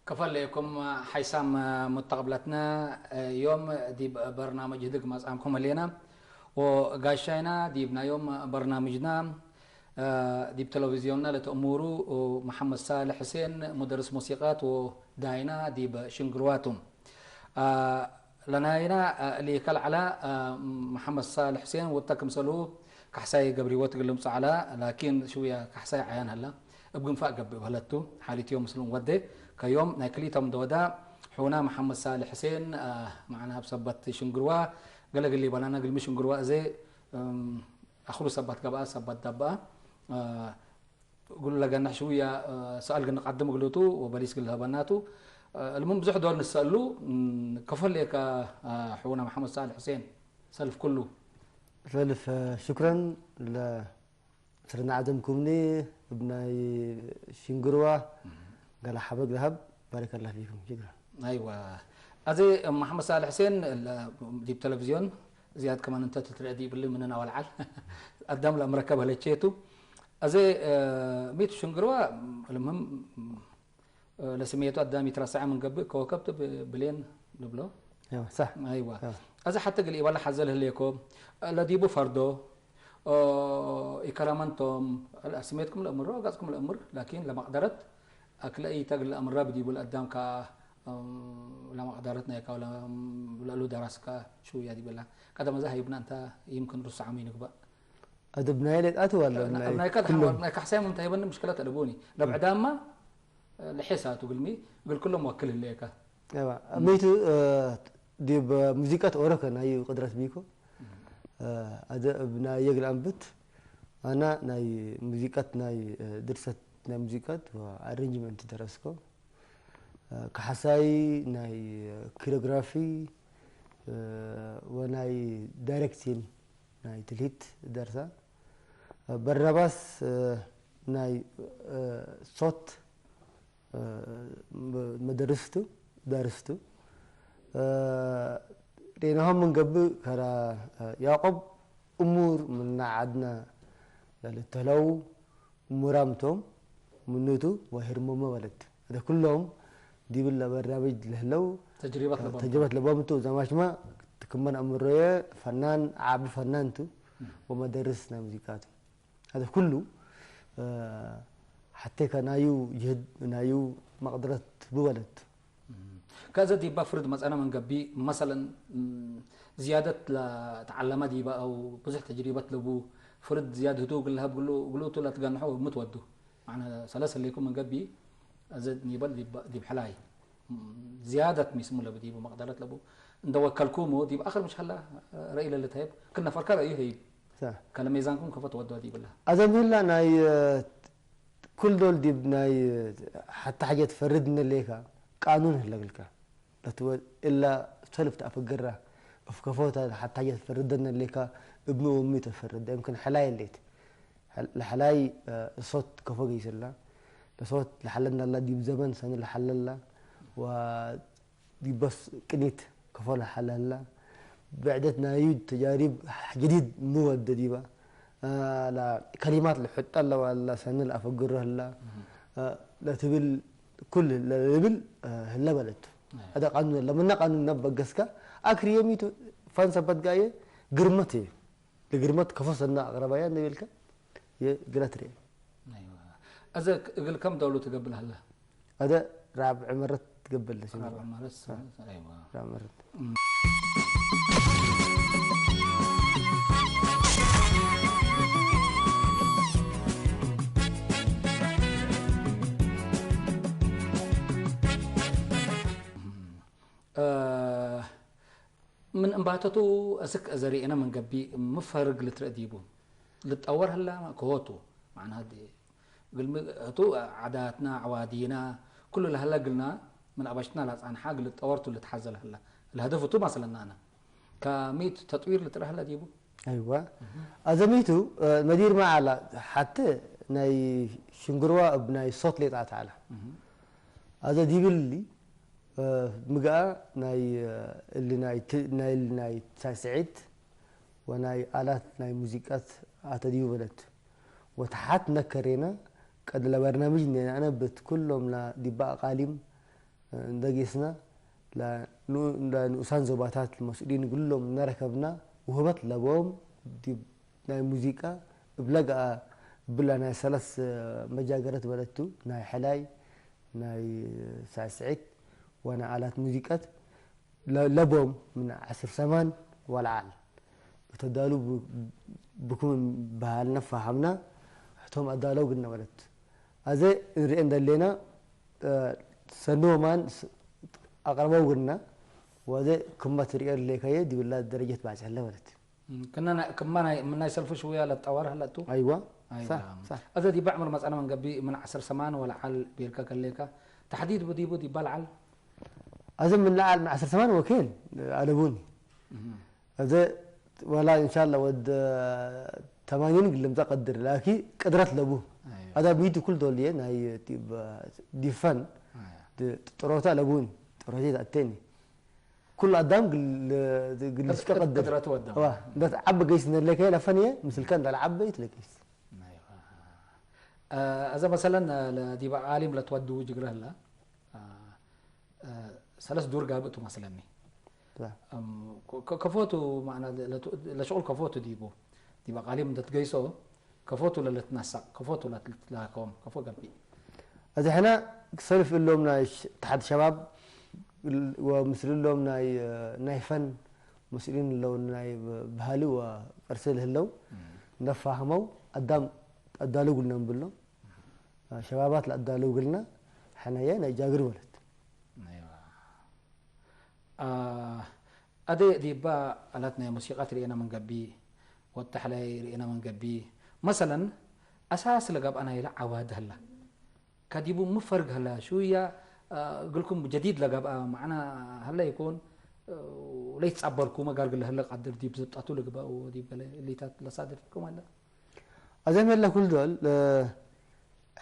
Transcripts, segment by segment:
ከፈለየኩም ሓይሳም መተቐብላትና ዮም ዲብ በርናምጅ ህድግ መጻምኩም ህሌና። ወጋሻይና ዲብ ናዮም በርናምጅና ዲብ ቴሌቪዝዮንና ለተእሙሩ መሓመድ ሳልሕ ሕሴን ሙደርስ ሙሲቃት ወዳይና ዲብ ሽንግርዋቱ። ለናይና ሊከል ዓላ መሓመድ ሳልሕ ሕሴን ወታ ክምሰሉ ካሕሳይ ገብሪወት ግልም ጻዕላ ላኪን ሽውያ ካሕሳይ ዓያን ሀላ እብ ግንፋእ ገብእ በህለቱ ሓሊትዮ ምስሉን ወደ ከዮም ናይ ክሊቶም ደወዳ ሑና መሓመድ ሳልሕ ሕሴን መዓና ኣብ ሰበት ሽንግርዋ ገለግል ይበላና ግልሚ ሽንግርዋ እዘ ኣኽሉ ሰባት ገብኣ ሰባት ዳብኣ ጉሉ ለገናሕ ሽውያ ሰኣል ግን ንቀድም ግልቱ ወበሊስ ግል ህበናቱ እልሙን ብዙሕ ዶል ንሰእሉ ከፈለየካ ሕውና መሓመድ ሳልሕ ሕሴን ሰልፍ ኩሉ ሰልፍ ሽኩረን ለስርና ዓዘምኩምኒ እብ ናይ ሽንግርዋ ገላ ሓበግ ለሃብ ባሪከላ ፊኩም ሽኩረን። ኣይዋ ኣዜ መሓመድ ሳልሕ ሕሴን ዲብ ቴሌቪዝዮን ዝያድ ከማን እንተ ትትርአ ዲብሊ ምንን ኣወልዓል ኣዳም ለእምረከብ ህለቼቱ ኣዜ ሚቱ ሽንግርዋ ልምህም ለስሜቱ ኣዳም ይትረሳዐ ምንገብእ ከወከብት ብሌን ንብሎ ያው صح ኣይዋ ያው ኣዚ ሓተ ግል ኢባላ ሓዘል ህሌኮ ለዲቡ ፈርዶ ኢከራመንቶም ስሜትኩም ለእምሮ ገጽኩም ለእምር ላኪን ለመቅደረት ኣክለኢ ተግል ለእምራ ብዲቡ ለኣዳም ከ ለመቅደረት ናይ ካው ለእሉ ደራስካ ሽውያ ዲበላ ቀደም እዛ ሃይብና እንታ ይምክን ርሱዓም ይንግባእ أدب نايلة أتو ولا ኣብ ናይ ካልእ ሓዋር ናይ ካሕሳይ ምንታይ ይበኒ ምሽክለት ኣለቦኒ ለብዕዳማ ልሒሳቱ ግልሚ ግል ኩሎም ወክል ህለየካ أيوة ميتو ديب موسيقى أوروكا نايو قدرت بيكو أدب ناي يقل أنبت أنا ناي موسيقى ناي درست ناي موسيقى وأرنجمنت درسكو كحساي ناي كوريوغرافي وناي دايركتين ናይ ትልሂት ደርሳ በርናባስ ናይ ሶት መደርስቱ ደርስቱ ሬናሆም ምንገብእ ከራ ያዕቆብ እሙር ምና ዓድና ለልተለው እሙራምቶም ምኑቱ ወሂርሞሞ በለት። እተ ኩሎም ዲብል ለበራብጅ ለህለው ተጅሪበት ለቦም ተጅርበት ለቦምቱ ዘማችማ ትክመን ኣምሮየ ፈናን ዓቢ ፈናንቱ ወመደርስ ናይ ሙዚቃቱ። እተ ኩሉ ሓቴከ ናዩ ጅህድ ናዩ መቅድረት ብበለት። ከዚ ዲባ ፍርድ መጸና መንገቢ መሰለን ዝያደት ለተዓለመ ዲባ ኣው ብዙሕ ተጅሪበት ለቡ ፍርድ ዝያድ ህቱ ግልሀብ ግሉ ግሉቱ ለትገንሖ ምትወዱ ማዕነ ሰለስ ህሌኩም መንገቢ እዚ ኒበል ዲብ ሕላይ ዝያደት ሚስሙ ለቡ ዲቡ መቅደረት ለቡ እንደ ወከልኩሙ ዲብ ኣኽር ምሽ ሀላ ረኢ ለልትሀብ ክነፈርካ ረእዩ ህይብ صح ከለ ሜዛንኩም ከፈት ወዶ ዲብላ أدب هلا ناي كل دول ديب ناي حتى حاجة تفرد من الليكا قانون هلا قلكا لتو إلا سلف تأفقرة أفكفوتا حتى حاجة تفرد من الليكا ابن أمي تفرد يمكن حلاي الليت لحلاي صوت كفوق يسلا لصوت لحلنا الله ديب زمن سن لحلنا و ዲበስ ቅኒት ከፈሎ ሓላላ ብዕደት ናዩ ተጃሪብ ጀዲድ ምወደ ዲባ ላ ከሊማት ልሕጠ ኣለዋ ላ ሰንል ኣፈግሮ ህላ ለትብል ኩል ለብል ህለ በለቱ። هذا قانون لما قانون نبقسك أكريميتو فان سبت جاي قرمتي لقرمت كفصلنا أقربايا نبيلك يقلت ريم እዘ እግል ከም ደውሉ ትገብር ሃላ أدا رابع مرة تقبل لك ራብዕ ማለት ኣይዋ رابع مرة ምን እምባተቱ እስክ ዘሪእነ መንገቢ ምፈርግ ልትረእ ዲቡ ልጠወር ህላ ክሆቱ ማዕና ግልሚ እቱ ዓዳትና ዓዋዲና ኩሉ ለህለ ግልና ምን ኣባሽትና ላጻንሓ ግል ጠወርቱ ልትሓዘ ለህላ ለህደፍ እቱ ማስለና ኣነ ከሚት ተጥዊር ልትረህ ለዲቡ أيوة أزميتو مدير ما على حتى ناي شنقروا بناي صوت لي تعالى هذا ديبلي ምግኣ ናይ እሊ ናይ ት- ናይ እሊ ናይ ሳስዒት ወናይ ኣላት ናይ ሙዚቃት ኣተድዩ በለት ወተሓት ነከሬና ቀድለ በርናምጅ ኔናነ በት ኩሎም ና ዲባ ኣቃሊም እንደጌስና ንኡሳን ዞባታት መስኡሊን ግሎም እናረከብና ውህበት ለቦም ዲብ ናይ ሙዚቃ እብለጋ ብላ ናይ ሰለስ መጃገረት በለቱ ናይ ሕላይ ናይ ሳስዒት ዋና ኣላት ሙዚቀት ለቦም ምን ዓስር ሰማን ዋልዓል እተዳሉ ብኩም በሃልና ፈሃምና ሕቶም ኣዳለው ግና ማለት ኣዘ እንሪኤ እንደሌና ሰንዎ ማን ኣቅርበው ግና ወዘ ክማ ትሪኦ ለይከየ ዲብላ ደረጀት ባጽሐለ ማለት ክማ ናይ ሰልፊ ሽውያ ለጣዋር ህለቱ ኣይዋ እዘ ዲባ ዕምር መጻና መንገቢ ምን ዓስር ሰማን ወልዓል ቤልካ ከሌካ ተሕዲድ ብዲቡ ዲባ ልዓል ኣዘ ምን ለዓል ምን ዓስር ሰማን ወኬን ኣለቡኒ እዘ ወላ እንሻላ ወድ ተማኒን ግልምታ ቀድር ላኪ ቅድረት ለቡ ኣዳ ሚቱ ኩል ዶልየ ናይ ዲፈን ጥሮታ ለቡኒ ጥሮታ ኣተኒ ኩሉ ኣዳም ግልሽቀ ቀድር ቅድረት ወደም እንዳት ዓበ ገይስ ነለከ ለፈንየ ምስልከ እንዳል ዓበ ይትለቀይስ እዘ መሰለን ዲባ ዓሊም ለትወድው ጅግረ ህላ ሰለስ ዱር ጋብእ ትመስለኒ ከፎቱ ለሽቁል ከፎቱ ዲቡ ዲብ ኣቃሊም እንተትገይሶ ከፎቱ ለልትነሳቅ ከፎቱ ለትላከዎም ከፎ ገቢእ እዚ ሕና ሰልፍ እሎም ናይ ተሓት ሸባብ ወምስል እሎም ናይ ናይ ፈን መስኡሊን ለው ናይ ባህሊ ወቅርሲ ልህለው እንደፋህመው ኣዳም ኣዳልው ግልና ንብሎ ሸባባት ለኣዳልው ግልና ሕናየ ናይ ጃግር በለት ኣደ ዲባ ኣላት ናይ ሙሲቃት ርኤና መንገቢ ወታሕላይ ርኤና መንገቢ መሰለን ኣሳስ ለጋብኣ ናይ ላ ዓዋድ ህላ ከዲቡ ምፈርግ ህላ ሽውያ ግልኩም ጀዲድ ለጋብኣ ማዕና ህላ ይኮን ለይትጻበርኩ መጋርግ ለህለ ቃድር ዲብ ዝብጣቱ ልግባኡ ዲብ ገለ እሊታት ለሳደፊኩም ኣለ ኣዘም የለ ኩል ዶል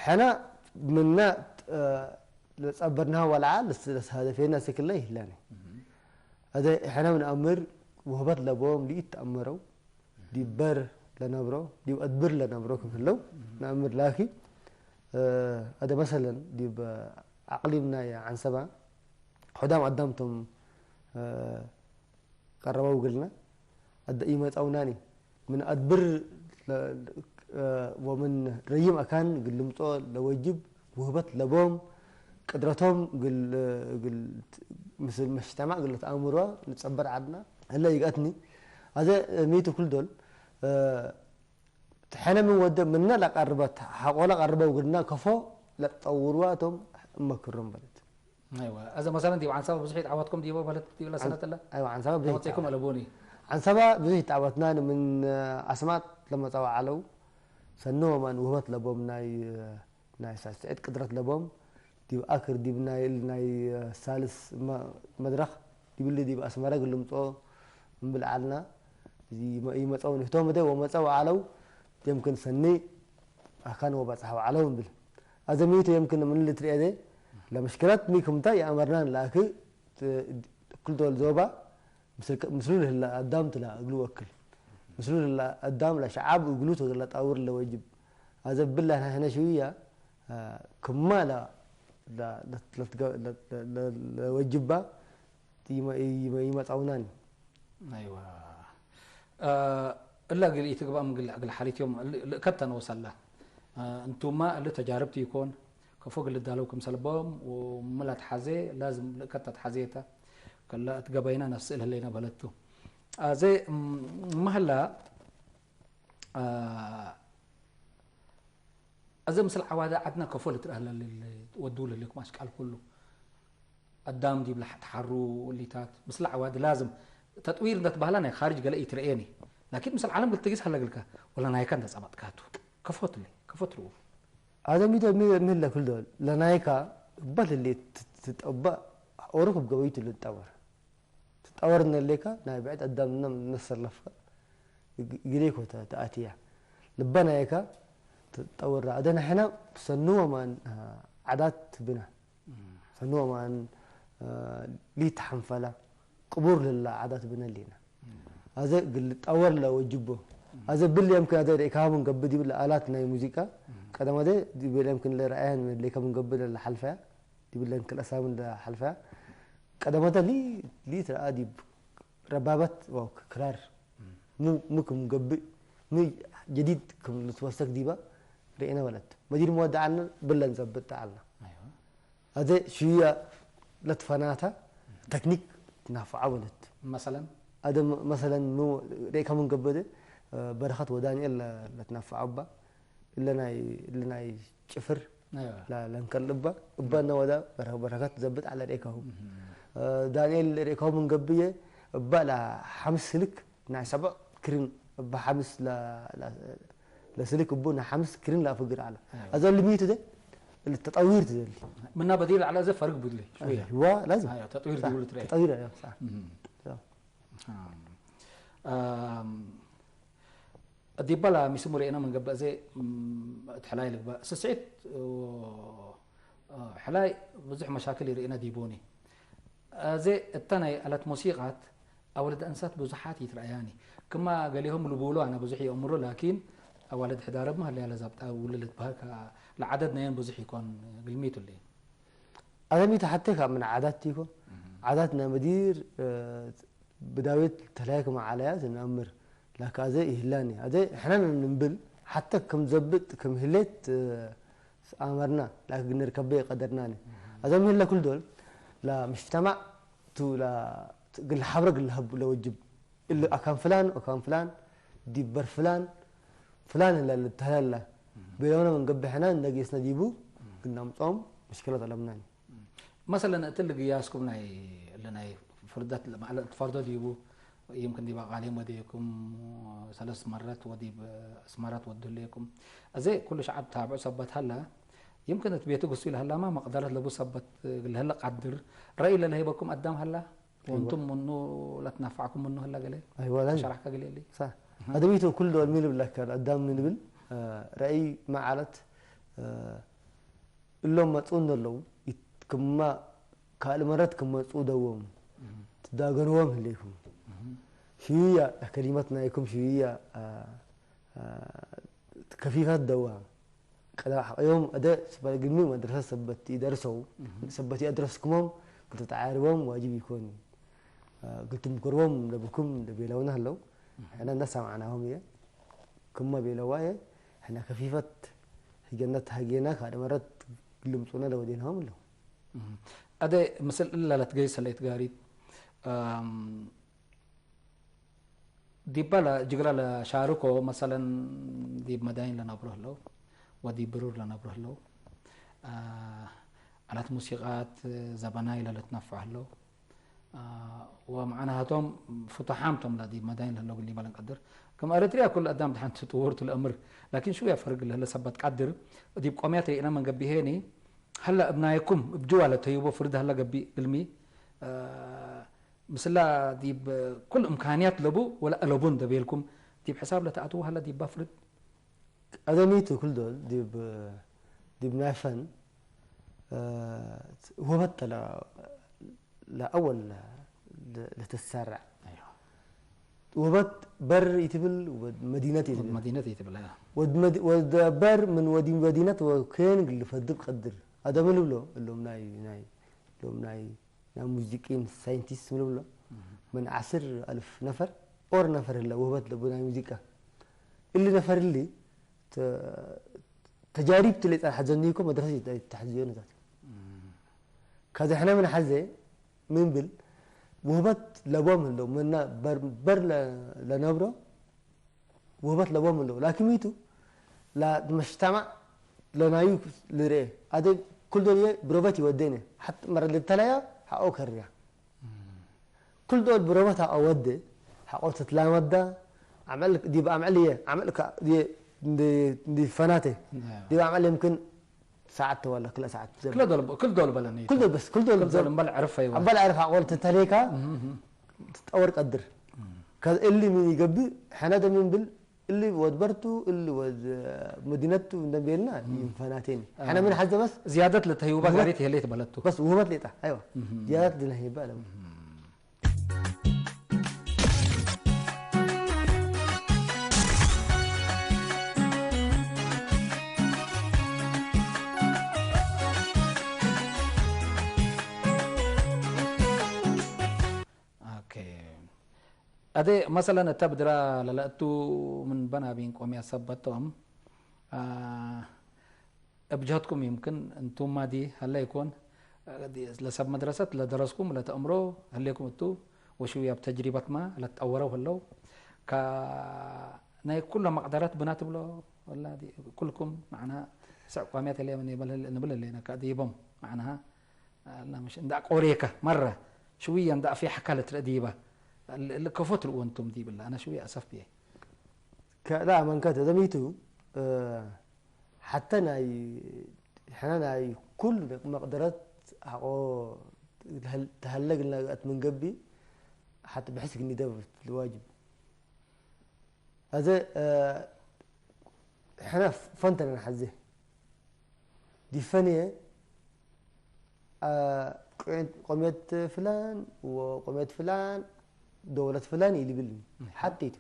ሕና ምና ለጸበርናሃ ወልዓ ለሳደፌና ስክለ ይህላኒ ኣዘ ሕና ምንኣምር ውህበት ለቦም ሊኢት ተኣመረው ዲብ በር ለነብሮ ዲብ ኣድብር ለነብሮ ክምህለው ንኣምር ላኪ ኣደ መሰለን ዲብ ኣቅሊም ናይ ዓንሰባ ሑዳም ኣዳምቶም ቀረበው ግልና ኣደ ኢመጻውናኒ ምን ኣድብር ወምን ረይም ኣካን ግልምጾ ለወጅብ ውህበት ለቦም ቅድረቶም ግል ግል ምስል መሽተማዕ ግለት ኣእምሮ ንጸበር ዓድና ህለ ይግኣትኒ ኣዘ ሚቱ ኩል ዶል ሕነ ምን ወደ ምነ ለቀርበት ሐቆ ለቀርበው ግድና ከፎ ለጠውርዋ ቶም እመክሮም በለት ኣይዋ እዘ መሰለን ዲብ ዓንሳባ ብዙሕ ይትዓወትኩም ዲቦ በለት ዲብላ ሰነት ኣላ ኣይዋ ዓንሳባ ብዙሕ ተመጽእኩም ኣለቦኒ ዓንሳባ ብዙሕ ይትዓወትና ምን ኣስማት ለመጻዋ ዓለው ሰንዎ ማን ውህበት ለቦም ናይ ናይ ሳስዕድ ቅድረት ለቦም ዲብ ኣክር ዲብ ናይ ናይ ሳልስ መድረኽ ዲብሊ ዲብ ኣስመራ ግልምጾ እምብልዓልና ይመጸው ንህቶም ደ ወመጸው ዓለው የምክን ሰኒ ኣካን ወባጽሓው ዓለው እምብል ኣዘሚቱ የምክን ምን ልትሪኤ ደ ለምሽክላት ሚ ክምታ የኣመርናን ላኪ ኩልቶ ዞባ ምስሉ ልህላ ኣዳም ትላ እግሉ ወክል ምስሉ ልህላ ኣዳም ለሸዓብ እግሉ ተገላ ጣውር ለወጅብ ኣዘ ብላ ናሕነ ሽውያ ክማ ለወጅባ ይመጻውናን ኣይዋ እላ ግል ኢትግባእ ምግል እግል ሓሊት እዮም ልእከብ ተነወሰላ እንቱማ እሊ ተጃርብቲ ይኮን ከፎ ግል ዳለው ክምሰልቦም ምላ ተሓዜ ላዝም ልእከብ ተትሓዜታ ከላ እትገባይና ነፍስ እልህለይና በለቱ ኣዘ መህላ እዚ ምስል ዓዋዲ ዓድና ከፎ ልትረአ ለልል ወዱ ለልኩም ኣሽቃል ኩሉ ኣዳም ዲብ ተሓሩ ወሊታት ምስል ዓዋዲ ላዝም ተጥዊር እንደተባህላ ናይ ካርጅ ገለ ይትረኤኒ ላኪን ምስል ዓለም ግልትጊስ ሃለግልካ ወላ ናይካ እንደጸባጥካቱ ከፎት ለ ከፎት ርኡ ኣዘሚዶ ምህለ ክልዶ ለናይካ እባ ልሌት ትጠባ ኦሮክ ብገበይቱ ልጠበር ትጠወር ነሌካ ናይ ብዕድ ኣዳምና ነሰለፍካ ግሌኮ ተኣትያ ልበናየካ ትጠወራ ኣደ ንሕና ሰንዎ ማን ዓዳት ብና ሰንዎ ማን ሊት ሓንፈላ ቅቡር ልላ ዓዳት ብና ሊና ኣዘ ግል ጠወር ለወጅቦ ኣዘ ብል የምክን ኣዘ ርእካ ምንገብድ ይብል ኣላት ናይ ሙዚቃ ቀደም ኣዘ ብል የምክን ለረኣያን ለካ ምንገብድ ለሓልፈያ ድብለን ክልተ ሳምን ዳ ሓልፋ ቀደመተ ሊ ሊ ትረኣ ዲብ ረባበት ዋው ክራር ሙ ሙ ክም ገብእ ሙ ጀዲድ ክም ልትወሰክ ዲባ ርኤና በለት። መዲር መወዳዓልና ብለን ዘብጥ ተዓልና። ኣዘ ሽያ ለትፈናታ ተክኒክ ናፍዓ በለት። መሰለን ኣደ መሰለን ሙ ርኤካ ምን ገበደ በረኸት ወዳንኤል ለትናፍዓ እባ እለናይ እለናይ ጭፍር ኣይዋ ላ ለንከል እባ እባ እና ወዳ በረ- በረከት ዘብጥ ኣለ ርኤካሁ ዳንኤል ርኤካሁ ምን ገብየ እባ ላ ሓምስ ስልክ ናይ ሰብዕ ክርን እባ ሓምስ ላ- ላ- ለስልክ እቡ ናይ ሓምስ ክርን ላፍግር ኣለ ኣይዋ ኣዘ ልሚቱ ደ ተጠዊር ትደሊ ምና በዲር على ዘ ፈርግ ብድሊ شوية ዋ ላዝም أيوة تطوير دي ولد رأي ተጠዊር እያ مم. ኣም፣ ዲባላ ሚስሙ ርኤና መንገበ እዚ እቲ ሕላይ ልግበእ ስስዒት እ፣ ሕላይ ብዙሕ መሻክል ይርእና ዲቦኒ እዚ እታ ናይ ኣለት ሙሲቃት ኣወለድ እንሳት ብዙሓት ይትረኣያኒ ክማ ገሊሆም ልብሉ ኣነ ብዙሕ ይእምሩ ላኪን ኣዋለድ ሕዳረብ ማህለያ ለዛብጣ ውልል ትበሃል ለዓደድ ናየን ብዙሕ ይኮን ግልሚቱልይ ኣረሚቱ ሓተይ ካብ ምን ዓዳት ይኮ ዓዳት ናይ መዲር ብዳዊት ተላይክ መዓለያ ዝነምር ላካ ኣዘ ይህላኒ ኣዘ ሕናን ንብል ሓተ ከም ዘብጥ ከም ህሌት ኣመርና ላክ ግንር ከበ ይቀደርናኒ ኣዘ ምህለ ኩል ዶል ላ ምሽተማዕ ቱ ላ ግል ሓብረ ግል ሀብ ለወጅብ እል ኣካን ፍላን ኣካን ፍላን ዲበር ፍላን ፍላን እላ ልተላላ ቤለውነ መንገብ ሕናን ነጌስነ ዲቡ ግናምጾም ምሽክለት ኣለምናኒ መሰለን እቲ ልግያስኩም ናይ ለናይ ፍርደት ማለት ፈርዶ ዲቡ يمكن ዲባ ቃሊም ወዲኩም ሰለስ መረት ወዲብ ስመረት ወድለኩም እዚ ኩሉ ሸዓብ ታብዑ ሰበት ሃላ يمكن እቲ ቤቱ ግሱ ኢልሃላማ መቅደረት ለቡ ሰበት ግልህለ ቃድር ረእይ ለለሂበኩም ኣዳም ሃላ ወንቱም ምኑ ለትናፋዕኩም ምኑ ሃላ ገለ ኣይዋላ ሸራሕካ ገለ የለይ ኣደሚቱ ኩሉ ዶ ሚል ብላካ ኣዳም ምን ብል ረእይ መዓለት እሎም መጽኡ እንደለዉ ክማ ካልእ መረት ክመጽኡ ደዎም ትዳገንዎም ህሌኩም ሽያ ከሊመት ናይኩም ሽያ ከፊፈት ደዋ ቀዳ ሓቀዮም እደ ስበል ግልሚ መድረሰ ሰበት ይደርሰው ሰበት ይደረስኩሞም ክልተ ተዓርቦም ዋጅብ ይኮን ግልትምክርዎም ለብኩም ለቤለውና ህለው ሕና እናሰማዕናሆም እየ ክማ ቤለዋ እየ ሕና ከፊፈት ህገነት ሃጌና ካልእ መረት ግልምጹና ለወዴናሆም ኣለዉ ኣደ ምስል እላለት ገይ ሰለይት ጋሪት ዲባ ጅግራ ለሻርኮ መሰለን ዲብ መዳይን ለነብሩ ህለው ወዲብ ብሩር ለነብሩ ህለው ኣላት ሙሲቃት ዘበናይ ለልትነፍዕ ህለው ወመዓናሃቶም ፍቱሓም ቶም ላ ዲብ መዳይን ለህለው ግሊ በለን ቀድር ከም ኤርትሪያ ኩሉ ኣዳም ድሓንቲ ጥውርቱ ለእምር ላኪን ሽውያ ፈርግ ለህለ ሰባት ቀድር ዲብ ቆምያት ርኢና መንገቢሄኒ ሀላ እብናየኩም እብ ጅዋ ለተይቦ ፍርድ ሀላ ገቢ ግልሚ ምስላ ዲብ ኩል እምካንያት ለቡ ወላ ኣለቡን ደቤልኩም ዲብ ሕሳብ ለተኣትዉ ሀላ ዲባ ፍርድ ኣደሚቱ ኩል ዶል ዲብ ዲብ ናይ ፈን ወበት ተላ ለኣወል ለተሰራዕ ወበት በር ይትብል ወድ መዲነት ይትብል መዲነት ይትብል ወድ መዲ- ወድ በር ምን ወዲ መዲነት ወከን ግልፈድብ ቀድር ኣደም ልብሎ እሎም ናይ ናይ እሎም ናይ ናይ ሙዚቂን ሳይንቲስት ምልብሎ ምን ዓስር ኣልፍ ነፈር ኦር ነፈር ህለ ውህበት ለቡ ናይ ሙዚቃ እሊ ነፈር እሊ ተ- ተጃሪብ ትለ ጸርሐ ዘንይኮ መድረሰ ተሕዝዮ ነታት ከዚ ሕነ ምን ሓዘ ምን ብል ውህበት ለቦም ህለው መና በር በር ለ- ለነብሮ ውህበት ለቦም ህለው ላኪን ሚቱ ላ መሽተማዕ ለናዩ ልርኤ ኣደ ኩል ዶልየ ብሮበት ይወደነ ሓት መረ ልተለያ ሓኦ ከርያ ኩል ዶል ብሮበት ኣወደ ሓቆ ተትላመዳ ዓመል ዲብ ኣምዕል እየ ዓመል ካ ዲፈናተ ዲብ ኣምዕል የምክን ሰዓት ተዋላ ክለ ሰዓት ዘበ ክል ዶል ክል ዶል በለኒ ኩል ዶል በስ ኩል ዶል ክል ዶል እምበል ዕርፍ ኣይዋ ኣባል ዓርፍ ኣቆል ተተለይካ ትጠወር ቀድር ከዚ እሊ ምን ይገብእ ሕነ ደ ምን ብል እሊ ወድ በርቱ እሊ ወድ መዲነቱ እንደቤልና ይንፈናቴኒ ሕነ ምን ሓዘ በስ ዝያደት ለተህይባ ጋሪት የለይት በለቱ በስ ውህበት ሌጣ ኣይዋ ዝያደት ድነህይባ ለም ኣደ መሰለን እተ ብድራ ለለእቱ ምን በናቢን ቆሚያ ሰበቶም እብጀትኩም ይምክን እንቱማ ዲ ሀለ ይኮን ለሰብ መድረሰት ለደረስኩም ለተእምሮ ህሌኩም እቱ ወሽዊ ኣብ ተጅሪበትማ ለትጠወረው ህለው ናይ ኩሎ መቅደረት ብና ትብሎ ኩልኩም ማዕና ስዕ ቋሚያ ተለየ ንብል ህሌና ከዲቦም ማዕናሃ እንዳ ቆሬካ መረ ሽውያ እንዳ ኣፍያሕካ ለትረእ ዲባ ልከፎ ትልእዎ እንቱም ዲብላ ኣነ ሽውያ ኣሰፍ ብየ ከላ መንከት ዘሚቱ ሓተ ናይ ሕና ናይ ኩል መቅደረት ሓቆ ተሃለግ ናገት መንገቢ ሓት ብሕስ ግኒ ደብ ልዋጅብ ኣዘ ሕና ፈንተነ ንሓዘ ዲፈንየ ቆሜት ፍላን ወቆሜት ፍላን ደወለት ፍላን ይልብል ሓተይቱ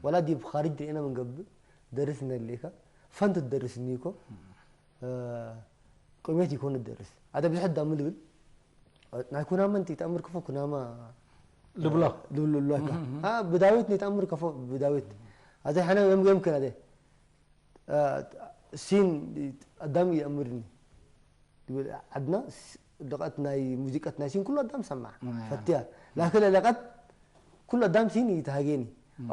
ወላ ዲብ ካርጅ ርኤና መንገብእ ደርስ ነሌካ ፈንት ደርስ ኒኮ ቆሜት ይኮን ደርስ ኣደ ብዙሕ ዳሙ ልብል ናይ ኩናማ ንቲ ተኣምር ክፎ ኩናማ ልብሎ ልብሎ ብዳዊት ንቲ ተኣምር ከፎ ብዳዊት ኣደ ሓነ የምገምክን ኣደ ሲን ኣዳም ይእምርኒ ይብል ዓድና ለቀት ናይ ሙዚቀት ናይ ሲን ኩሉ ኣዳም ሰማዕ ፈትያ ላክለ ለቀት ኩሉ ኣዳም ሲን ይተሃጌኒ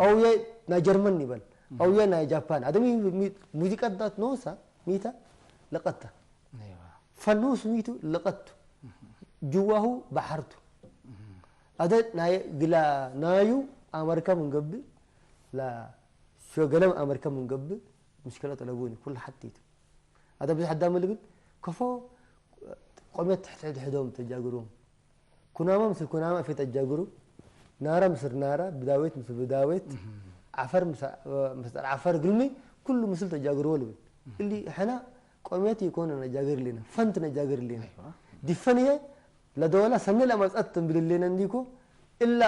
ኣውየ ናይ ጀርመን ይበል ኣውየ ናይ ጃፓን ኣደም ሙዚቀት ዳት ነወሳ ሚታ ለቀታ ፈኑስ ሚቱ ለቀቱ ጅዋሁ ባሕርቱ ኣደ ናይ ግላ ናዩ ኣመሪካ ምንገብእ ላ ሸገለም ኣመሪካ ምንገብእ ምሽከላ ጠለቡኒ ኩሉ ሓቲቱ ኣደ ብዙሕ ኣዳም ልብል ከፎ ቆመት ትሕትሕድሕዶም ተጃግሮም ኩናማ ምስ ኩናማ እፌ ተጃግሩ ናራ ምስር ናራ ብዳዌት ምስ ብዳዌት ዓፈር ምስ ዓፈር ግልሚ ኩሉ ምስል ተጃግርዎ ልብል እሊ ሕና ቆሜት ይኮነ ነጃግር ሌና ፈንት ነጃግር ሌና ዲፈንየ ለደወላ ሰኒ ለመጸት ትንብል ሌና እንዲኮ እላ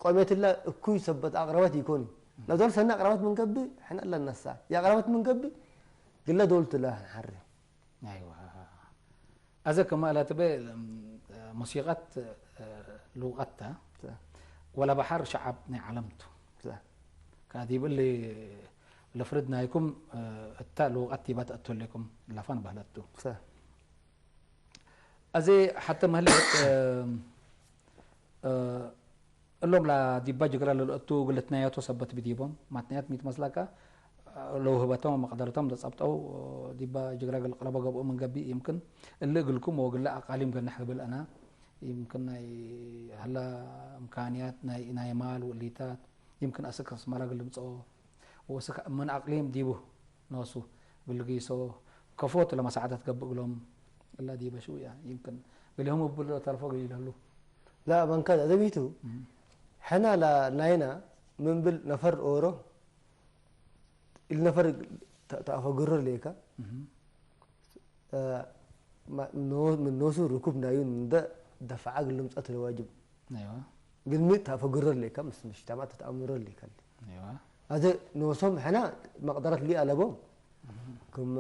ቆሜት እላ እኩይ ሰበት ኣቅረበት ይኮን ለደወል ሰኒ ኣቅረበት ምንገብእ ሕና ለነሳ የአቅረበት ምንገብእ ግለ ደወልትላ ንሓሪ ኣይዋ ኣዘ ከማእላ ትበ ሙሲቀት ልውቀታ ወላ ባሓር ሸዓብ ናይ ዓለምቱ ካዲብል ለፍርድ ናይኩም እታ ልውቀት ዲባ ተእቶሌኩም ላፋን ባህለቱ ኣዘ ሓተ መህለት እሎም ላ ዲባ ጅግራ ለልእቱ ግልትናያቶ ሰበት ብዲቦም ማትናያት ሚት መስላካ ለውህበቶም መቅደርቶም ዘጸብጠው ዲባ ጅግራ ግልቅለቦ ገብኡ ምን ገቢ ይምክን እልእ ግልኩም ወግለ ኣቃሊም ገናሕ ግብል ኣና ይምክን ናይ ሀላ እምካንያት ናይ ናይ ማል ውእሊታት ይምክን ኣስክ ኣስመራ ግልምጾ ወስክ ምን ኣቅሊም ዲቡ ኖሱ ግልጊሶ ከፎት ለመሳዕዳት ገብእ ግሎም እላ ዲበ ሽውያ ይምክን ግሊሆም እብል ተርፎ ግሊለሉ لا መንካ ዘቢቱ ሕና ላ ናይና ምንብል ነፈር ኦሮ ኢል ነፈር ተኣፈግሮ ሌካ ምን ኖሱ ርኩብ ናዩ እንደ ደፋዓ ግልምፀት ለዋጅብ ግልሚ ተኣፈግሮ ሌካ ምስ ምሽታማ ተተኣምሮ ሌካ ኣዘ ኖሶም ሕና መቅደረት ሊ ኣለቦም ክም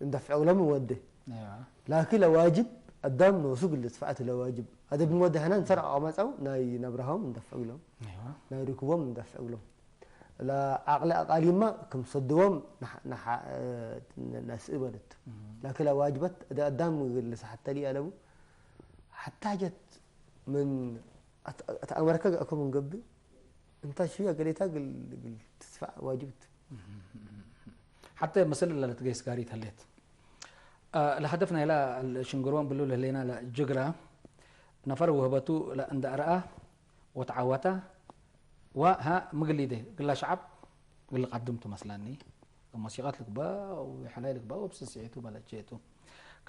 እንደፍዕሎም ወደ ላኪ ለዋጅብ ኣዳም ኖሱ ግልትፋዕት ለዋጅብ ኣደ ብንወደ ሕና እንሰር ኣቀመፀው ናይ ነብረሃም እንደፍዕሎም ናይ ርክቦም እንደፍዕሎም ለዓቅሊ ኣቃሊማ ክም ሰድዎም ነስእ በለት ላኪ ለዋጅበት እደ ኣዳም ግልሰ ሓተ ሊ ኣለቡ ሓታ ጀት ምን ኣተኣመረከ ገእኮም እንገብእ እንታ ሽያ ገሌታ ግል ግል ትስፋዕ ዋጅብት ሓተ መሰል ለለት ገይስ ጋሪ ተሌት ለሀደፍ ናይላ ሽንግሮን ብሉ ለህሌና ጅግራ ነፈር ውህበቱ እንዳ ረኣ ወተዓወታ ዋ ሃ ምግሊደ ግላ ሸዓብ ግል ቀድም ትመስላኒ ሞሲቃት ልግባ ወሓላይ ልግባ ወብስስዒቱ በለቼቱ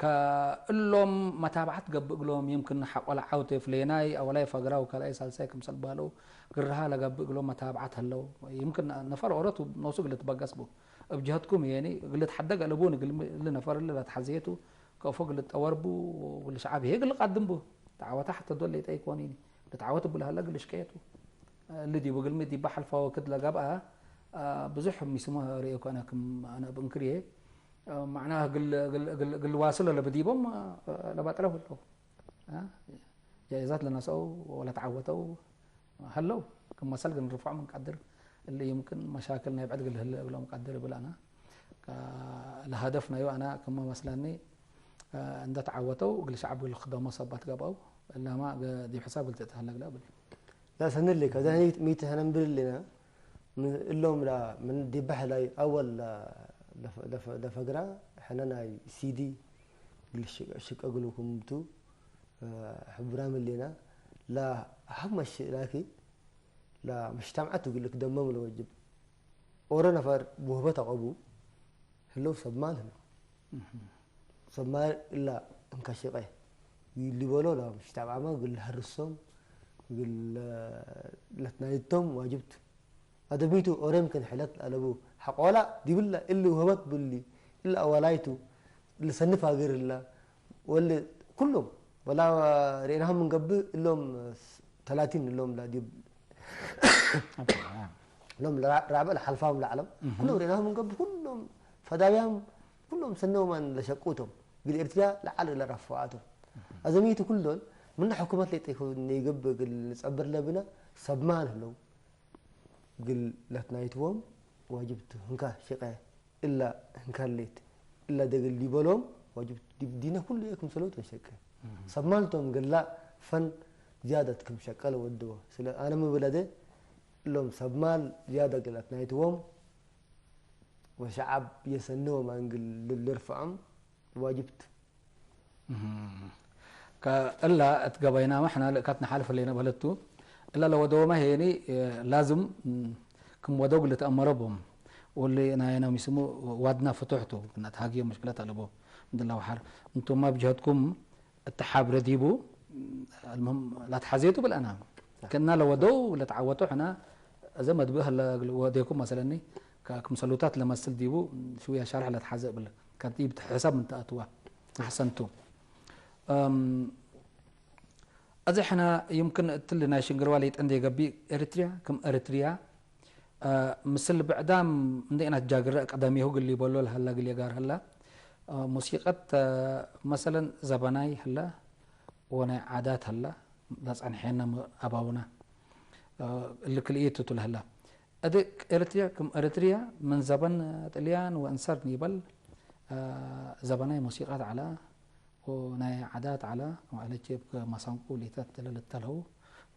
ከእሎም መታብዓት ገብእ ግሎም ይምክን ሓቆላ ዓውተ ፍሌናይ ኣወላይ ፈግራው ካልኣይ ሳልሳይ ክምሰል ባለው ግርሃ ለገብእ ግሎም መታብዓት ሀለው ይምክን ነፈር ኦረት ኖሱ ግልት በገስ ቡ እብ ጀህትኩም የኒ ግልት ሓደግ ኣለቡ ንግልሚ እሊ ነፈር እሊ ለትሓዘየቱ ከእፎ ግልት ጠወርቡ ግል ሸዓብ ይሄ ግል ቃድም ቡ ተዓወታ ሓተ ዶል ለይጠይቅ ወኒኒ ልትዓወት ብልሃላ ግል ሽቀየቱ እሊ ዲቡ ግልሚ ዲባ ሓልፋ ወክድ ለገብኣ ብዙሕ ሚስሞ ርእየኩ ኣነ ክም ኣነ ብእንክርየ ማዕና ግል ዋስሎ ለብዲቦም ለባጥረው ኣለዉ ጃይዛት ለነሰው ወለተዓወተው ሀለው ክመሰል ግን ርፍዖም እንቀድር፣ اللي يمكن مشاكل ናይ ብዕድ ግል ህለ እብሎም ቀድር እብል ኣና። ከ-፣ ለሀደፍ ናዩ ኣና ክመ መስለኒ፣ እ፣ እንደተዓወተው እግል ሸዓብ ግል ክደሞ ሰባት ገብአው፣ እላማ ገ-፣ ዲብ ሕሳብ ግል ትእትሃለ ግላ እብል። لا سنلك هذا هي ميت هنا مبرلنا من اللوم لا من دبح لا أول لا لف لف لفقرة حنا ناي سي دي الشق أقول لكم تو حبرام اللينا لا همش لكن لا مجتمعات يقول لك دمم الواجب ኦረ ነፈር ውህበት ኣቐቡ ህለው ሰብ ማል ህለው ሰብ ማል እላ እንካሽቐ ይሊበሎ ላ ምሽታብ ዓማ ግል ሀርሶም ግል ለትናይቶም ዋጅብት ኣደቢቱ ኦሬም ከን ሕለት ኣለቡ ሓቆላ ዲብላ እሊ ውህበት ብሊ እላ ኣዋላይቱ ልሰንፍ ሃገር እላ ወል ኩሎም ወላ ርኢናሆም እንገብእ እሎም ተላቲን እሎም ላ ዲብ እሎም ራብዕ ለሓልፋም ለዓለም ኩሎም ርኢናሆም እንገብእ ኩሎም ፈዳውያም ኩሎም ሰነውማን ለሸቁቶም ግል ኤርትራ ለዓል ለራፈዋቶም ኣዘሚቱ ኩሎን ምና ሕኩመት ለይጠይኮ ነይገብእ ግል ንጸብር ለብና ሰብማን ህለው ግል ለትናይትዎም ዋጅብት ህንካ ሽቀ እላ ህንካሌት እላ ደግል ዲበሎም ዋጅብት ዲብ ዲነ ኩሉ እየ ክምሰለው ተንሸቀ ሰብ ማልቶም ገላ ፈን ዝያደት ክም ሸቀለ ወድዎ ስለ ኣነ ምብለደ እሎም ሰብ ማል ዝያደ ግል ለትናይትዎም ወሸዓብ የሰንዎም ኣንግል ልርፍዖም ዋጅብት እላ እት ገባይና ማሕና ልእካት ንሓልፍ ለይና በለቱ እላ ለወደወማ ሄኒ ላዝም ክም ወደው ግልተአመረቦም ወሊ ናየና ሚስሙ ዋድና ፍቱሕቱ ናት ሃግዮ ምሽክለት ኣለቦ ምድላ ወሓር እንቱማ ብጅሀትኩም እተሓብረ ዲቡ المهم ላትሓዜቱ ብልአና ከና ለወደው ለተዓወቶ ሕና እዘ መድብእ ህለ ወዴኩም መሰለኒ ክምሰሉታት ለመስል ዲቡ ሽውያ ሻርሕ ለትሓዘ ብል ከዲብ ሕሳብ ምንተኣትዋ ኣሕሰንቱ እዚ ሕና يمكن እትል ናይ ሽንግርዋ ለይጠንደ ገቢ ኤርትሪያ ከም ኤርትሪያ ምስል ብዕዳም እንደ ኢና ጃግረ ቀደሚሁ ግሊ በሎ ለሃላ ግሊ ጋር ሃላ ሙሲቀት መሰለን ዘበናይ ሃላ ወናይ ዓዳት ሃላ ላጸንሐና ኣባውና እልክልኢቱ ትልህላ እደ ኤርትሪያ ከም ኤርትሪያ ምን ዘበን ጥልያን ወእንሰር ኒበል ዘበናይ ሙሲቃት ዓላ ወናይ ዓዳት ዓላ ማለቼ ማሳንቁ ሌታት ተለልተለው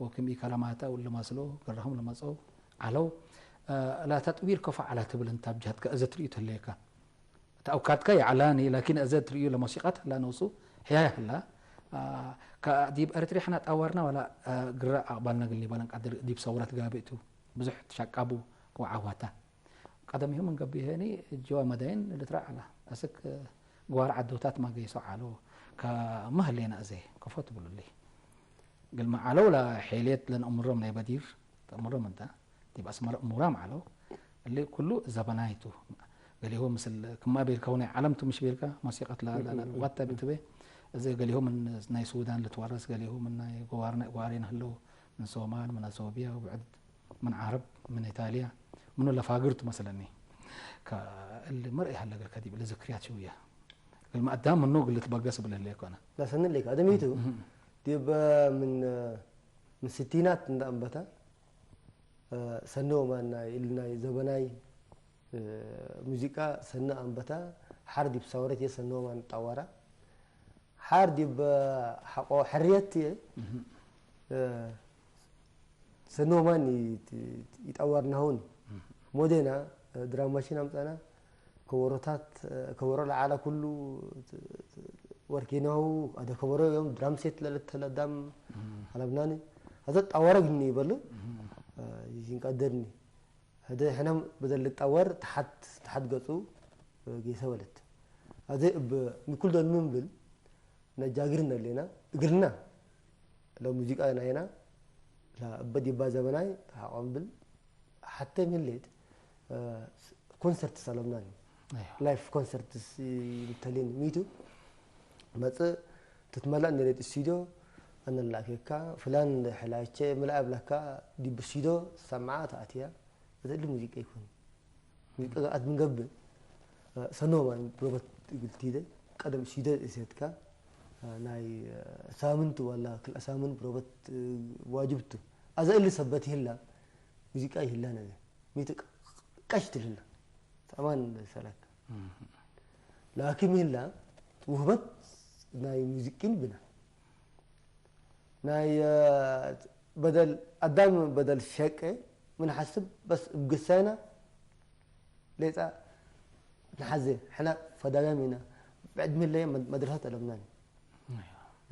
ወክም ኢከረማታ ውልማስሎ ገረኹም ለመጸው ዓለው ላ ተጥዊር ከፋ ዓላ ትብል እንታ ብጃትካ እዘ ትርእዩ ተለየካ ተኣውካትካ ይዓላኒ ላኪን እዘ ትርእዩ ለሞሲቃት ላ ነውሱ ሕያይ ህላ ዲብ ኤርትሪ ሕና ጣዋርና ዋላ ግራ ኣቕባልና ግል ይባለን ቃድር ዲብ ሰውረት ጋብእቱ ብዙሕ ተሻቃቡ ወዓዋታ ቀደም ይሁም እንገብሄኒ ጅዋ መዳይን ልትራ ዓላ ኣስክ ግዋር ዓዶታት ማገይሶ ዓሎ ከመህሌና እዘ ከፎ ትብሉልይ ግልማ ዓለው ላ ሔልየት ለንእምሮም ናይ በዲር ተእምሮም እንታ ዲብ ኣስመራ እሙራም ዓለው እሊ ኩሉ ዘበናይቱ ገሊሁ ምስል ክማ ቤልካ ናይ ዓለም ትምሽ ቤልካ ማሲቀት ላላ ዋታ ብትበ እዚ ገሊሁ ምን ናይ ሱዳን ልትዋረስ ገሊሁ ምን ናይ ጎዋርና ጓሬን ህለው ምን ሶማል ምን ኣሶቢያ ውዕድ ምን ዓረብ ምን ኢታሊያ ምኑ ለፋግርቱ መስለኒ ከእል መርእ ያለ ገልካ ዲብ ለዝክርያት ሽውያ ግልማ ኣዳም ምኑ ግልትበገስ ብለለ ይኮነ ለሰንል ለይካ ኣደሚቱ ዲብ ምን ምን ስቲናት እንዳ ኣንበታ ሰነወማ ናይ ኢልናይ ዘበናይ ሙዚቃ ሰነ ኣንበታ ሓር ዲብ ሳወረት እየ ሰነወማ ንጣዋራ ሓር ዲብ ሓቆ ሕርየት እየ ሰነወማን ይጣዋርናሁን ሞዴና ድራም ማሽን ኣምፃና ከበሮታት ከበሮ ለዓላ ኩሉ ወርኪናሁ ኣደ ከበሮ እዮም ድራም ሴት ለለተለዳም ኣለብናኒ ኣዘ ጣዋረ ግኒ ይበሉ ይንቀደድኒ ህደ ሕነም በዘ ልጣወር ተሓት ተሓት ገጹ ጌሰ በለት ኣዘ እብ ምኩል ደን ምንብል ነጃግር ነሌና እግልና ለሙዚቃ ናይና እበ ዲባ ዘበናይ ተሓቆምብል ሓተ ምን ሌት ኮንሰርት ሰለምናን ላይፍ ኮንሰርት ይምተሌን ሚቱ መጽእ ትትመላእ እንደሌት ስቱዲዮ ኣነላኬካ ፍላን ሕላቸ ምላእ ብላካ ዲብ ስቱዲዮ ሰምዓ ተኣትያ እተእሊ ሙዚቃ ይኮን ሙዚቃ ኣት ምንገብእ ሰኖማን ብሮበት ግልቲደ ቀደም ስቱዲዮ እሴትካ ናይ ሳምንት ዋላ ክልኣ ሳምንት ብሮበት ዋጅብቱ ኣዘ እሊ ሰበት ይህላ ሙዚቃ ይህላ ነገር ሚቲ ቀሽ ትልህላ ተማን ሰላክ ላኪን ይህላ ውህበት ናይ ሙዚቂን ብና ናይ በደል ኣዳም በደል ሸቀ ምን ሓስብ በስ እብግሳይና ሌጣ ንሓዘ ሕና ፈዳውያን ኢና ብዕድመ ለየ መድረሳት ኣለምናን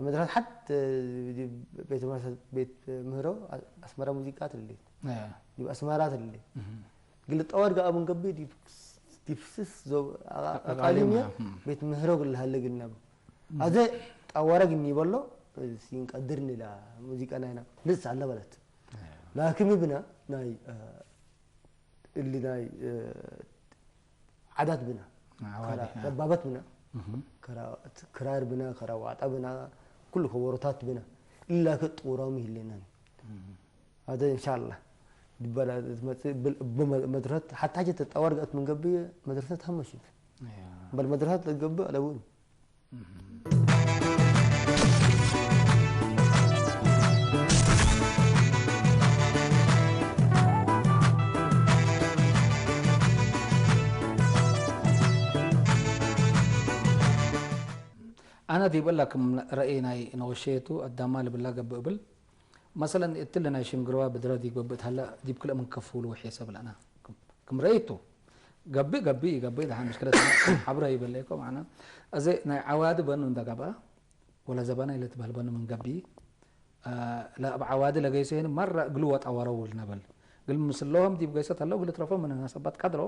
መድረሳት ሓት ቤት ቤት ምህሮ ኣስመራ ሙዚቃ ትልሌት ዲብ ኣስመራ ትልሌት ግል ጠዋር ጋር ኣብን ገቢ ዲብ ስስ ኣቃሊም ቤት ምህሮ ግልሃለ ግልና ኣዘ ጠዋረ ግን ይበሎ ሲንቀድር ንላ ሙዚቃ ናይና ልስ ኣለ በለት ላኪን ብና ናይ እሊ ናይ ዓዳት ብና ረባበት ብና ክራር ብና ከራዋጣ ብና ኩሉ ከበሮታት ብና እላ ከጥውራሙ ይህለናን ኣደ እንሻላ ድበላ መድረሰት ሓታ ጀ ተጣዋር ገእት ምንገብየ መድረሰት ሃመሽት በል መድረሰት ለገብእ ኣለውን ኣነ ዲበላ ክም ረእይ ናይ ነወሸየቱ ኣዳማ ልብላ ገብእ ብል መሰለን እትል ናይ ሽንግርዋ ብድረ ዲግበብእ ታላ ዲብ ክልእ ምን ከፍሉ ወሕየ ሰብ ለና ክም ረእይቱ ገብእ ገብእ ገብእ ደሓን ምሽክለት ሓብረ ይበለይኮ ማዕና እዚ ናይ ዓዋዲ በኑ እንዳጋብኣ ወላ ዘባና ኢለ ትበሃል በኑ ምን ገብእ ለእብ ዓዋዲ ለገይሶ ይህን ማራ እግሉ ወጣ ወረው ልነበል ግል ምስለዎም ዲብ ገይሶት ኣለው ግል ትረፎም ምን ናሰባት ካድሮ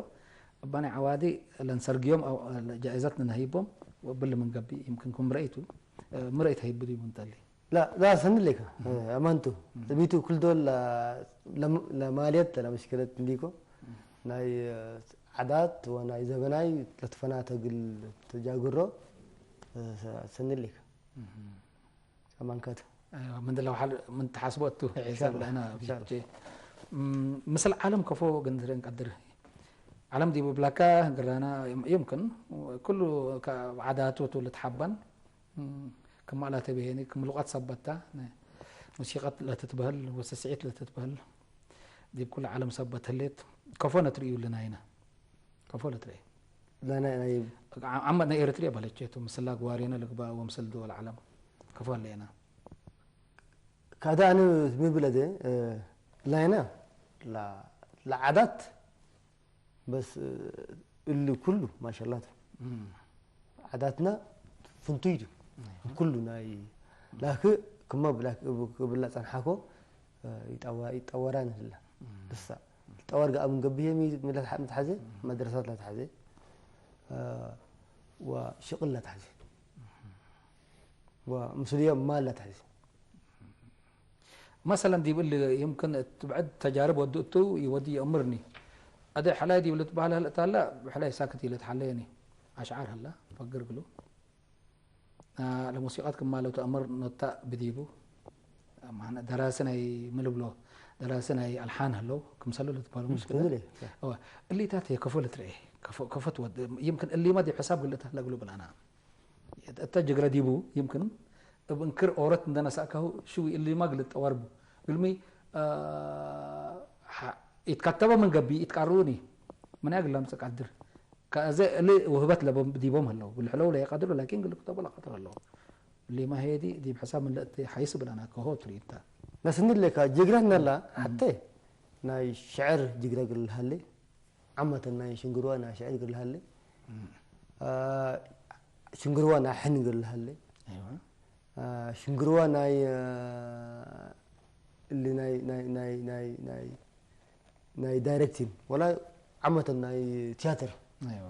እባ ናይ ዓዋዲ ለንሰርግዮም ጃኢዘት ንነሂቦም ወብል ምን ገብእ ይምክን ክም ረእይቱ ምረእይ ተሂቡ ዲቡ እንተሊ لا لا سند لك أمانتو تبيتو كل دول لماليات لا مشكلة ليكو ናይ ዓዳት ወናይ ዘበናይ ለትፈናተግል ተጃግሮ ሰንልክ ኣማንከት من دلو حال من تحاسبو أتو حساب لنا بيجي مثل عالم كفو قندر قدر عالم دي ببلاكا قرانا يمكن كل عاداته تولد حبا كما لا تبهني كم لغات سبتها موسيقى لا تتبهل وسسعيت لا تتبهل دي بكل عالم سبت هليت كفو نتريو لنا هنا كفو لتري لا لا لا عم نا إيرتريا بلتشيتو مثل لا غوارينا لقبا ومثل دول العالم كفو لنا كذا أنا من بلدي لا هنا لا لا عادات بس اللي كله ما شاء الله ዓዳትና ፍንቱይ ድዩ ኩሉ ናይ ላክ ክማ ብላ ብላ ጸንሓኮ ይጠወራ ንህላ ብሳ ጠወር ገኣ ምንገብህ የሚ ምትሓዘ መድረሳት ላትሓዘ ወሽቕል ላትሓዘ ወምስልዮም ማል ላትሓዘ مثلا ዲብል يمكن بعد تجارب ወዲ እቱ ይወዲ يأمرني أدي حلاي ዲብል ትባህል ህልእታ ኣላ ብሕላይ ሳክት ኢለ ትሓለየኒ أشعار هلا فقر قلو لموسيقات كما لو تأمر نوتا بديبو ደራሲ ናይ ምልብሎ ደራሲ ናይ ኣልሓን ኣለዉ ክምሰሉ ልትባሉ مش كده እሊታት የከፎ ልትርኤ ከፎት ወድ يمكن እሊማ ዲ ሕሳብ ግልእታ ለግሉ ብላና እተ ጅግረ ዲቡ يمكن እብ እንክር ኦረት እንደነሳእካሁ ሽዊ እሊማ ግልጠ ወርቡ ግልሚ ኢትካተበ ምን ገቢ ኢትቃርኡኒ ምን ያግላም ጸቃድር ከዚ እሊ ውህበት ለቦም ዲቦም ኣለዉ ግልሕለው ለየቃድሩ ላኪን ግልክተቦ ለቃድር ኣለዉ እሊማ ሄዲ ዲብ ሕሳብ ምን ለእቲ ሓይስ ብላና ከሆ ትርኢታ ነስኒ ለካ ጅግረ ነላ ሓተ ናይ ሽዕር ጅግረ ግልሃለ ዓመተ ናይ ሽንግርዋ ናይ ሽዕር ግልሃለ ሽንግርዋ ናይ ሕን ግልሃለ ሽንግርዋ ናይ እሊ ናይ ናይ ናይ ናይ ናይ ናይ ዳይሬክቲን ወላ ዓመተ ናይ ቲያትር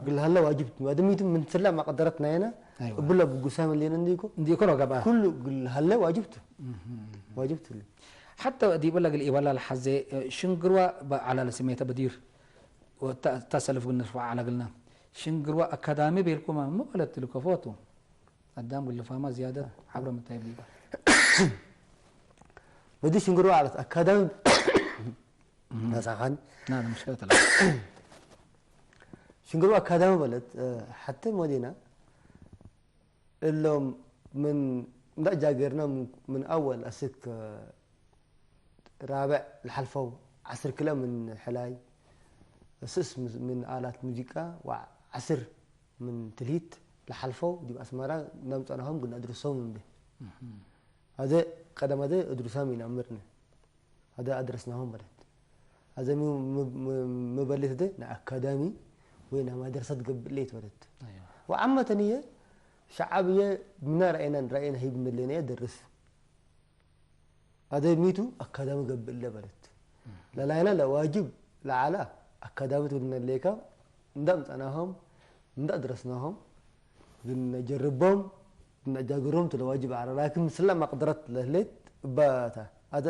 ግልሃለ ዋጅብት ዋድሚቱ ምን ስላ ማቀደረት ናየና እብለ ብጉሳይ መሌነ እንዲኮ እንዲኮ ነው ገባ ኩሉ ግልሃለ ዋጅብቱ ዋጅብቱ حتى ዲበላ ግል ኢበላ ለሓዘ ሽንግርዋ በዓላ ለስሜተ በዲር እታ ሰልፍ ግን ንርፋዕ ዓላ ግልና ሽንግርዋ ኣካዳሚ ቤልኩማ እሞ ማለት ልከፎቱ ኣዳም ግልፋማ ዝያደት ሓብረ ምታይ ቢባ በዲ ሽንግርዋ ዓለት ኣካዳሚ ናሳኻን ናለ ምሽከለት ሽንግርዋ ኣካዳሚ በለት ሓተ ሞዴና እሎም ምን እንዳእጃ ገርና ምን ኣወል ኣስክ ራብዕ ዝሓልፈው ዓስር ኪሎ ምን ሕላይ፣ ስስ ምን ኣላት ሙዚቃ፣ ወዓስር ምን ትልሂት ለሓልፈው ዲብ ኣስመራ እናምጸናሆም ግን ኣድርሶም እንደ። ኣዘ ቀደም ኣዘ እድርሶም ኢና ምርነ። ኣዘ ኣድረስናሆም በለት። ኣዘ ም-፣ ም-፣ ም-፣ ምበልት ደ ንኣካዳሚ ወይ ናብ መደርሰት ገብእ ለይት በለት። ወዓመተን እየ ሸዓብ እየ ምና ራእየናን ራእየን ሂብ ንለና እየ ደርስ። ኣደ ሚቱ ኣካዳሚ ገብእ እለ በለት። ለላይና ለዋጅብ ለዓላ ኣካዳሚ ትብልና ለይካ እንዳ ምጻናሆም እንዳ ድረስናሆም ግን ነጀርቦም ነጃግሮም ትለ ዋጅብ ዓላ ላኪን ምስላ መቅደረት ለህሌት እባታ ኣደ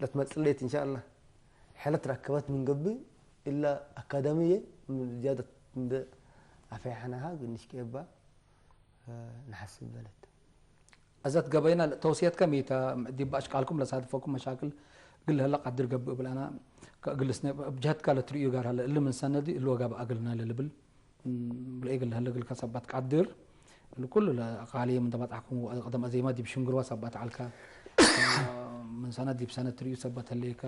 ለትመጽእ ለይት እንሻላ። ሕለት ረከበት ምን ገብእ ኢላ ኣካዳሚ እየ ዝያደት እንደ ኣፈያሕናሃ ግን ንሽቀባ ንሓስብ በለት። እዛ ትገበይና ተውስየትከ ሚታ ዲባ ኣሽቃልኩም ለሳትፈኩም መሻክል ግል ህላ ቃድር ገብእ ብላና ግልስነ ብጀህትካ ለትርእዩ ጋር ሃለ እሊ ምን ሰነዲ እሊ ወጋ ብኣግልና ለልብል ብልኤ ግል ህለ ግልካ ሰባት ቃድር ኩሉ ለቃሊ ምን ተባጣዕኩም ቀደም ኣዜማ ዲብ ሽንግርዋ ሰባት ዓልካ ምን ሰነድ ዲብ ሰነድ ትርእዩ ሰባት ህለየካ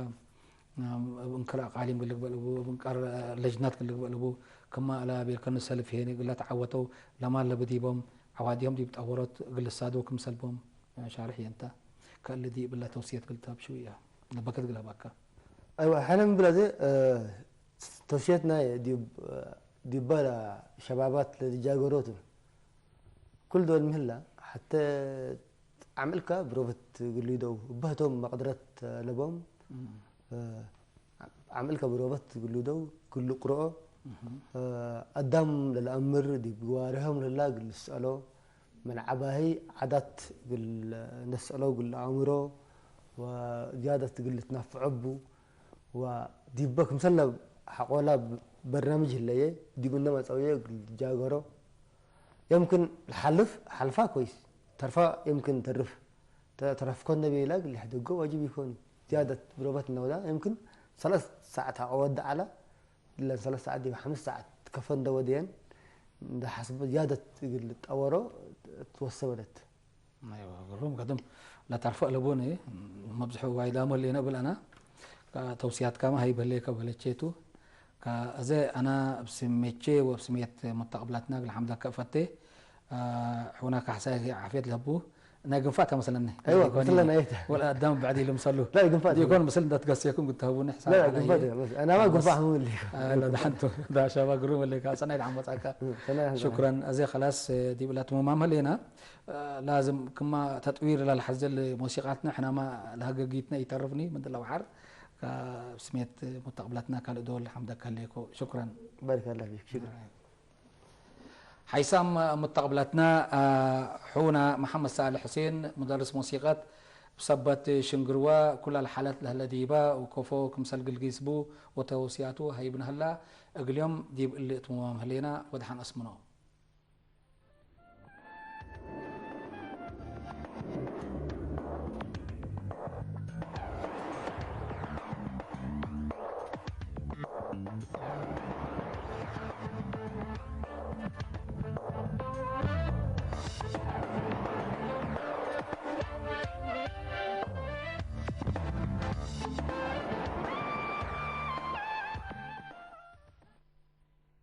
እብ እንክር ኣቃሊም ግልግበል እቡ እብ እንቀር ለጅናት ግልግበል እቡ ክማ እላ ቤልከ ንሰልፍ ሄኒ ግላ ተዓወተው ለማን ለብዲቦም ዓዋዲሆም ዲብ ጠወሮት ግልሳዶ ክምሰልቦም ሻርሕ የንታ ከእሊ ዲብ እላ ተውስየት ግልታብ ሽው እያ ለበከት ግልህባካ ኣይዋ ሕነ ምብል ኣዘ ተውስየትና ዲባ ሸባባት ለዝጃገሮቱ ኩል ዶል ምህላ ሓተ ዓምልካ ብሮበት ግልደው እባህቶም መቅድረት ለቦም ዓምልካ ብሮበት ግልደው ግል ቅርኦ ኣዳም ለልኣምር ዲብ ግዋርሆም ለላ ግል ስአሎ ምን ዓባሂ ዓዳት ግል ነስአሎ ግል ኣእምሮ ወዝያደት ግል ትናፍዐቡ ወዲበ ክምሰለ ሓቆላ በርናምጅ ህለየ ዲብ እነ መጸውየ ግል ጃገሮ يمكن الحلف حلفا كويس ترفا يمكن ترف ترف كون نبي لا اللي حدقو واجب يكون زيادة بروبات النودا يمكن ثلاث ساعات أو ود على إلا ثلاث ساعات دي خمس ساعات كفن دودين ده حسب زيادة تقول تأورو توسبلت ግሩም ከድም ለተርፈ ለቦነ መብዝሑ ዋይዳሞ ሌነ ብለና ተውስያትካማ ሃይበሌከ በለቼቱ እዘ ኣና ብስሜቼ ወብስሜት መተቅብላትና ግልሓምዳ ከእፈቴ ሑና ካሕሳይ ዓፍየት ለቡ ናይ ግንፋዕ ተመስለኒ ኣይዋ መስለና እየ ወላ ኣዳም ብዕድ ኢሉ ምሰሉ لا ግንፋዕ ዲኮን ምስል እንዳትገስየኩም ግተህቡኒ لا ግንፋዕ እየ أنا ما ግንፋዕ هم اللي ዳሓንቱ ዳሸባ ግሩም ለካ ሰናይ ድሓመፃካ شكرا እዚ خلاص ዲብላ ትሙማም ህሌና لازم كما تطوير للحزل موسيقاتنا احنا ما لهجيتنا يترفني من دلو حر سميت متقبلتنا كالدول حمدك ليكو شكرا بارك الله فيك شكرا ሓይሳም መተቕብላትና ሑና መሓመድ ሳልሕ ሑሴን ሙደርስ ሞሲቀት ብሰበት ሽንግርዋ ኩላ ለሓለት ለህለ ዲባ ወኮፎ ክምሰል ግልጊስቡ ወተወስያቱ ሀይብን ህላ እግልዮም ዲብ እሊ እትምዋም ህሌና ወድሓን ኣስምኖ